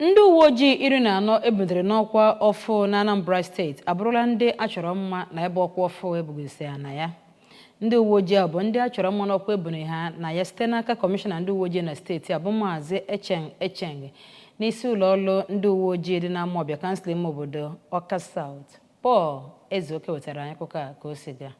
Ndị uwe ojii 14 ebudere n'ọkwa ọfụ na Anambra Steeti abụrụla ndị a chọrọ mma na ebe ọkwa ọfụ ebugosi ha na ya. Ndị uwe ojii a bụ ndị a chọrọ mma n'ọkwa ebunye ha na ya site n'aka kọmishọna ndị uwe ojii na steeti a bụ Maazị Echeng Echeng n'isi ụlọ ọrụ ndị uwe ojii dị n'Amawbịa, kansụl ime obodo Awka South. Paul Ezeoke wetara anyị akụkọ a ka o si gaa.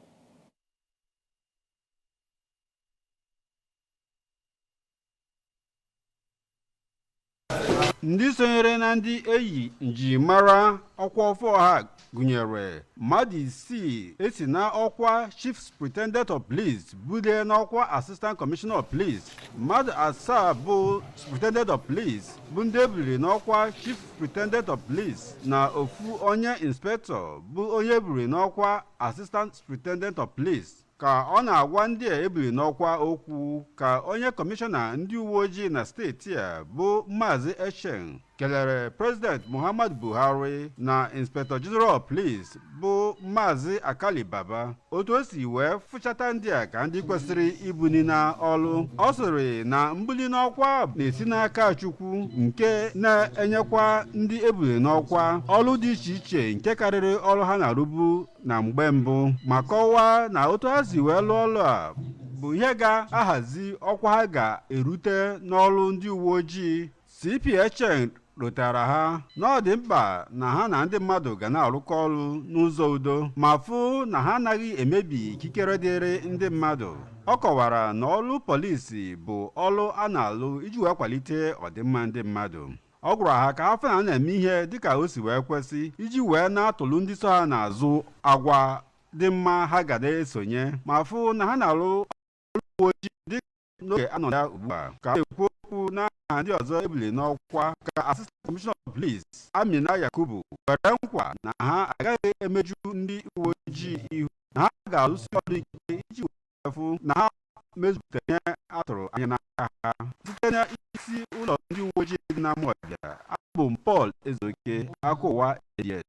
Ndị sonyere na ndị eyi njirimara ọkwa ọfụ ha gụnyere mmadụ isii esi na ọkwa Chief Superintendent of Police bulie n'ọkwa Assistant Commissioner of Police, mmadụ asaa bụ Superintendent of Police bụ ndị ebuliri n'ọkwa Chief Superintendent of Police, na ofu onye Inspector bụ onye ebuliri n'ọkwa Assistant Superintendent of Police. Ka ọ na-agwa ndị a ebuli n'ọkwa okwu, ka onye kọmishọna ndị uwe ojii na steeti a bụ Maazị Echeng kelere President Muhammadu Buhari na Inspector General of Police bụ Maazị Alkali Baba otu o si wee fụchata ndị a ka ndị kwesịrị ibuli na ọlụ. Ọ sịrị na mbuli n'ọkwa na-esi n'aka Chukwu, nke na-enyekwa ndị ebuli n'ọkwa ọlụ dị iche iche nke karịrị ọlụ ha na-arụbu na mgbe mbụ, ma kọwaa na otu ha si wee lụọ ọlụ a bụ ihe ga-ahazi ọkwa ha ga-erute n'ọlụ ndị uwe ojii. CP Echeng rụtara ha na ọ dị mkpa na ha na ndị mmadụ ga na-arụkọ ọrụ n'ụzọ udo, ma fụ na ha anaghị emebi ikikere dịrị ndị mmadụ. Ọ kọwara na ọlụ polisi bụ ọlụ a na-alụ iji wee kwalite ọdịmma ndị mmadụ. Ọ gwara ha ka ha fụ na a na-eme ihe dịka o si wee kwesị, iji wee na-atụlụ ndị so ha n'azụ agwa dị mma ha ga na-esonye, ma fụ na ha na-alụ ọrụ uwe ojii dịka n'oge a nọ ya ugbu a. Ka na-ekwu okwu n'aha ndị ọzọ ebuli n'ọkwa, ka Assistant Commissioner of Police Amina Yakubu kwere nkwa na ha agaghị emeju ndị uwe ojii ihu, na ha ga-alụsi ọrụ ike iji wee fụ na ha mezupụtara ihe a tụrụ anya n'aka ha. Site n'isi ụlọ ndị uwe ojii dị n'Amawbịa, abụ m Paul Ezeoke, akụkọ ụwa ABS.